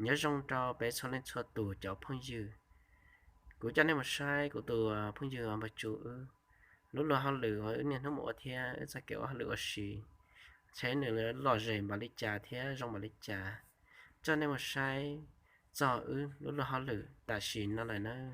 Nyob zoo rau peb txhua leej txhua tus cov phooj ywg. Kuv coj nej mus saib kuv tus phooj ywg Npawg Tsu wb lub luag hauj lwm uas wb niaj hnub mus ua thiab wb txoj kev ua hauj lwm ua si, thiab nws lom zem npaum li cas thiab zoo npaum li cas. Coj nej mus saib txog wb lub luag hauj lwm tam sim no lawm nawb.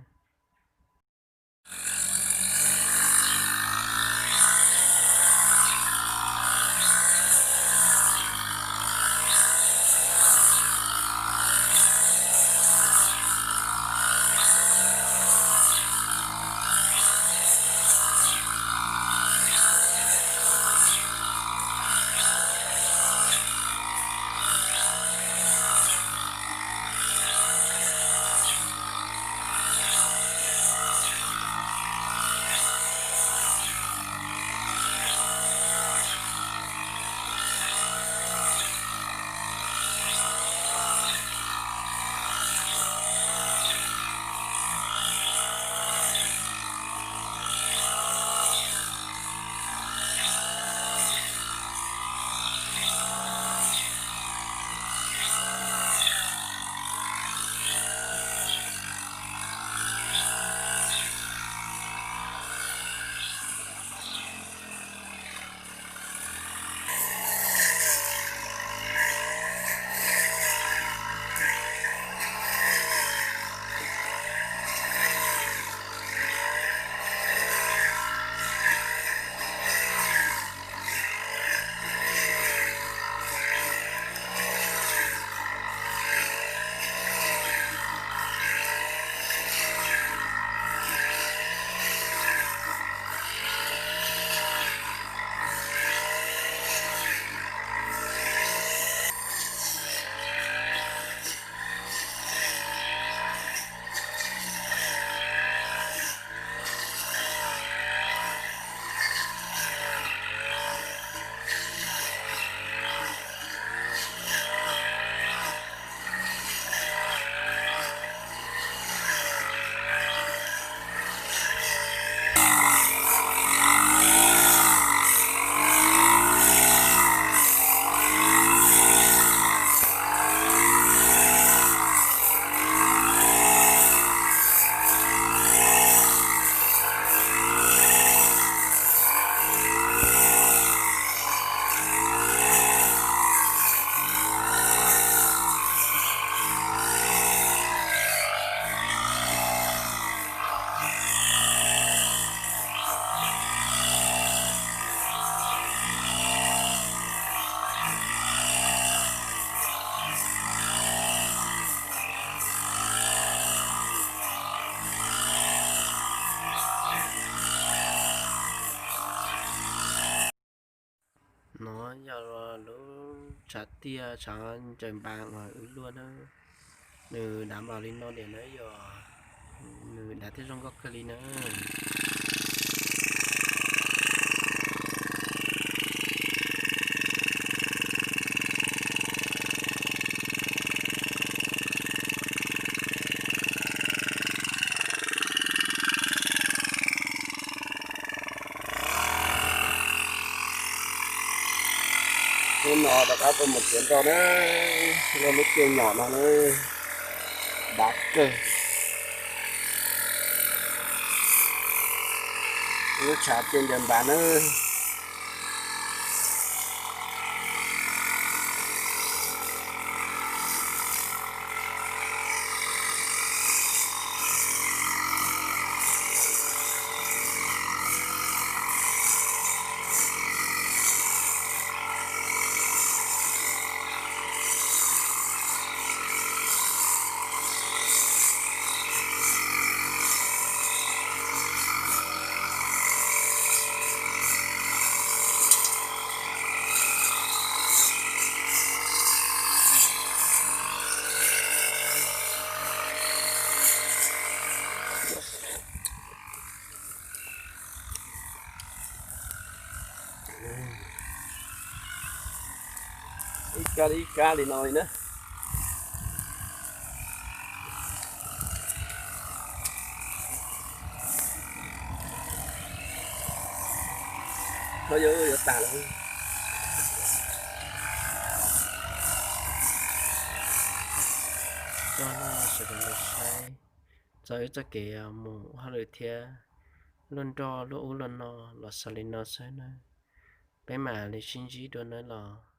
No yog lub tshav tiaj tshav ncaws npas uas wb luaj na. Nws dav npaum li no tiag na, yog nws dav thiab zoo nkauj kawg li na. Hnub no rov qab tuaj mus txiav nroj na, lub lub caij nyom no na, dav kawg. Lub tshav tiaj ncaws npas na. Ib kab ib kab li no li na. Ho yuav yuav tag lawm. Nyob zoo sawv daws los saib txog wb txoj kev mus hauj lwm thiab luaj nroj luaj ub luaj no los xaus li no xwb nawb. Peb mam li sib ntsib dua nawb los.